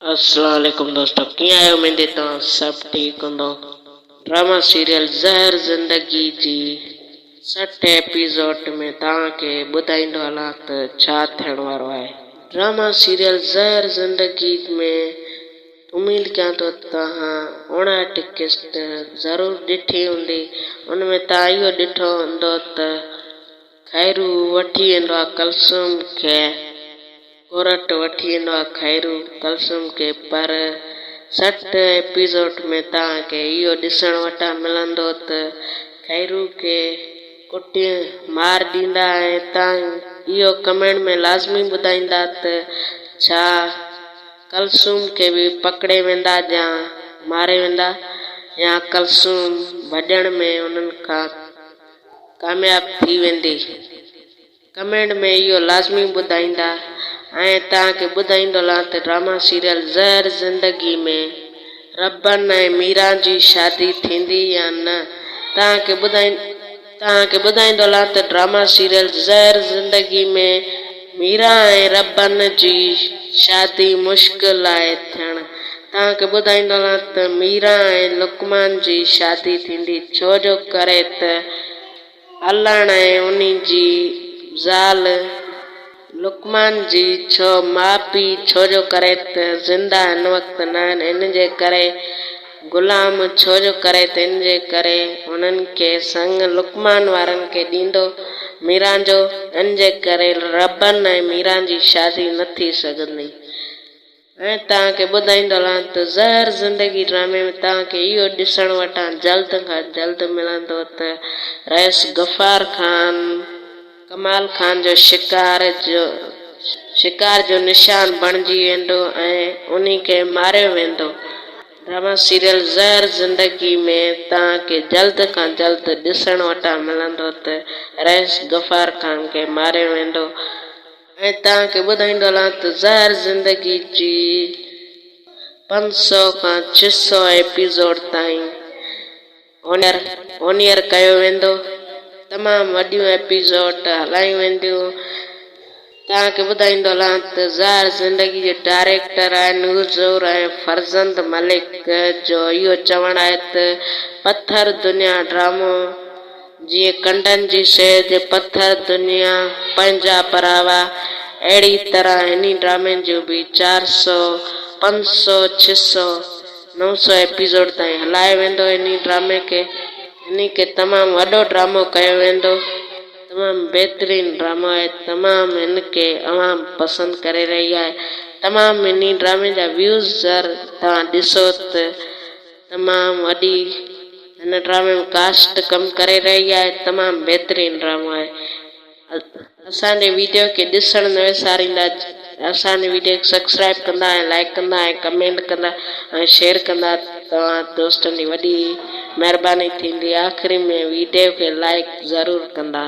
السلام عليڪم دوستو ڪيئن آهيو اميد توهان سڀ ٺيڪ هوندو ڊراما سيريل زهر زندگي جي 60 ايپيسوڊ ۾ توهان کي ٻڌائيندو هلان ته ڇا ٿيڻ وارو آهي ڊراما سيريل زهر زندگي ۾ اميد ڪيان ٿو توهان 59 قسط ضرور ڏٺي هوندي ان ۾ توهان اهو ڏٺو هوندو ته خيرو وٺي ويندو آ ڪلثوم کي ڪورٽ وٺي ويندو آ خيرو ڪلثوم کي پر 60 ايپيسوڊ ۾ توهان کي اهو ڏسڻ وٽان ملندو ته خيرو کي ڪٽي مار ڏيندا ۽ توهان اهو ڪمينٽ ۾ لازمي ٻڌائيندا ته ڇا ڪلثوم کي به پڪڙي ويندا يا ماري ويندا يا ڪلثوم ڀڄڻ ۾ انهن کان ڪامياب ٿي ويندي. ڪمينٽ ۾ اهو لازمي ٻڌائيندا ۽ توهان کي ٻڌائيندو هلان ته ڊراما سيريل زهر زندگي ۾ ربن ۽ ميران جي شادي ٿيندي يا نه توهان کي توهان کي ٻڌائيندو هلان ته ڊراما سيريل زهر زندگي ۾ ميران ۽ ربن جي شادي مشڪل آهي ٿيڻ توهان کي ٻڌائيندو هلان ته ميران ۽ لقمان جي شادي ٿيندي ڇو جو ڪري ته علڻ ۽ انهي جي زال لقمان جي ڇو ماء پيء ڇو جو ڪري ته زنده هن وقت ناهن ان جي ڪري غلام ڇو جو ڪري ته ان جي ڪري هنن کي سڱ لقمان وارن کي ڏيندو ميران جو ان جي ڪري ربن ۽ ميران جي شادي نه ٿي سگهندي. ۽ توهان کي ٻڌائيندو هلان ته زهر زندگي ڊرامي ۾ توهان کي اهو ڏسڻ وٽان جلد کان جلد ملندو ته رئيس غفار خان ڪمال خان جو شڪار جو شڪار جو نشان بڻجي ويندو ۽ انهي کي ماريو ويندو. ڊراما سيريل زهر زندگي ۾ توهان کي جلد کان جلد ڏسڻ وٽان ملندو ته رئيس غفار خان کي ماريو ويندو. ۽ توهان کي ٻڌائيندو هلان ته زهر زندگي جي 500 کان 600 ايپيسوڊ تائين اونيئر ڪيو ويندو. تمام وڏيون ايپيسوڊ هلايون وينديون. توهان کي ٻڌائيندو هلان ته زهر زندگي جو ڊائريڪٽر آهي نور ظهور ۽ فرزند ملڪ جو اهو چوڻ آهي ته پٿر دنيا ڊرامو جيئن ڪنڊن جي سيج، پٿر دنيا، پنهنجا پراوا، اهڙي طرح هني ڊرامن جون به چار سو، پنج سو، ڇهه سو، نو سو ايپيسوڊ تائين هلايو ويندو هني ڊرامي کي هني کي تمام وڏو ڊرامو ڪيو ويندو. تمام بهترين ڊرامو آهي تمام هن کي عوام پسند ڪري رهي آهي تمام هني ڊرامي جا ويوز زر توهان ڏسو ته تمام وڏي هن ڊرامي ۾ ڪاسٽ ڪم ڪري رهي آهي تمام بهترين ڊرامو آهي اسان جي ويڊيو کي ڏسڻ نه وساريندا اسان جي ويڊيو کي سبسڪرائب ڪندا ۽ لائڪ ڪندا ۽ ڪمينٽ ڪندا ۽ شيئر ڪندا توهان دوستن جي وڏي مهرباني ٿيندي آخري ۾ ويڊيو کي لائڪ ضرور ڪندا.